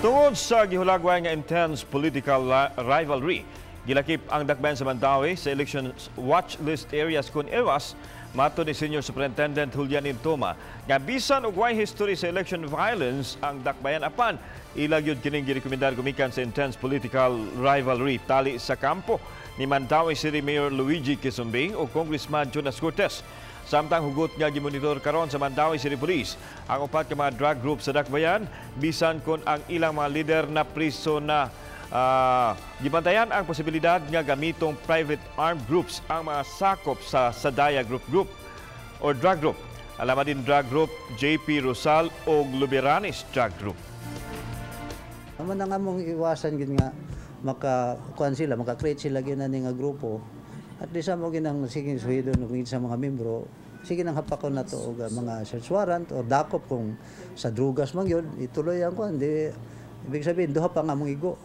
Tungod sa gihulagway nga intense political rivalry, gilakip ang dakbayan sa Mandaue sa election watch list areas kun EWAS. Matod ni Senior Superintendent Julian Intoma, nga bisan og way history sa election violence ang dakbayan, apan ila gyud kining girekomendar gumikan sa intense political rivalry tali sa kampo ni Mandaue City Mayor Luigi Quisumbing o Congressman Jonas Cortes. Samtang hugot nga gimonitor karon sa Mandaue City Police ang upat ka mga drug group sa dakbayan, bisan kon ang ilang mga lider na priso na. Gibantayan ang posibilidad nga gamitong private armed groups ang mga sakop sa Sadaya Group Group or drug group, Alamadin Drug Group, JP Rosal o Luberanes Drug Group. Amo na nga mong iwasan gid nga maka kuan sila, maka-create sila gyud ani nga grupo. At least amo ginang sige suhidon og sa mga membro, sige nang hapakon na to og mga search warrant or dakop kung sa drugas man yun, ituloy ang kuan di ibig sabihin duha pa nga mong igo.